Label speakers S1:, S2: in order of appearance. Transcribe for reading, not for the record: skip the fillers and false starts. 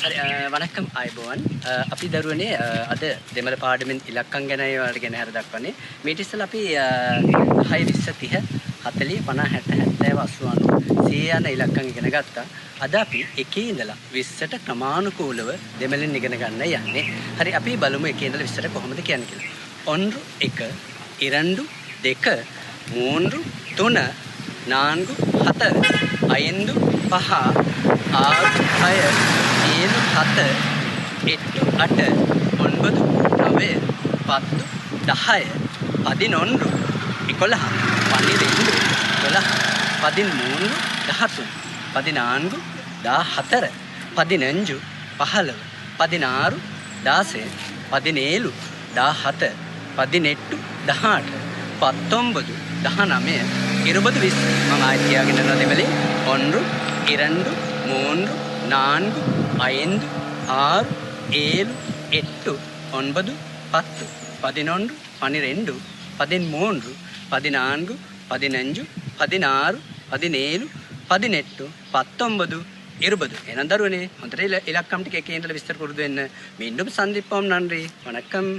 S1: හරි, වණක්කම් ආයුබෝවන්. අපි දරුවනේ අද දෙමළ පාඩමෙන් ඉලක්කම් ගැන ඒවට ගැන හැර දක්වන්නේ. මීට ඉස්සෙල්ලා අපි 10, 20, 30, 40, 50, 60, 70, 80, 90, 100 යන ඉලක්කම් ඉගෙන ගත්තා. අද අපි එකේ ඉඳලා 20ට ක්‍රමානුකූලව දෙමළෙන් ඉගෙන ගන්න යන්නේ. හරි, අපි බලමු එකේ ඉඳලා 20ට කොහොමද කියන්නේ කියලා. ඔන්රු 1, ඉරන්ඩු 2, මූන්රු 3, නාන්ගු 4, අයින්දු 5, ආරු 6, 7 7, 8 8, 9 9, 10 10, 11 11, 12 12, 13 13, 14 14, 15 15, 16 16, 17 17, 18 18, 19 19, 20 20. මම ආයෙත් කියාගෙන යනවා දෙමළේ. ඔන්රු, ඉරන්ඩු, මූන්රු, නාන්ගු, අයින්දු, ආරු, ඒලු, එට්ටු, ඔන්බදු, පත්තු, පදිනොන්රු, පනිරෙන්ඩු, පදින්මූන්රු, පදිනාන්ගු, පදිනංජු, පදිනාරු, පදිනේලු, පදිනෙට්ටු, පත්තොම්බදු, 20. එහෙනම් දරුවනේ හොඳට ඉලක්කම් ටික එකේ ඉඳලා විස්තර පුරුදු වෙන්න. மீண்டும் சந்திப்போம். நன்றி, வணக்கம்.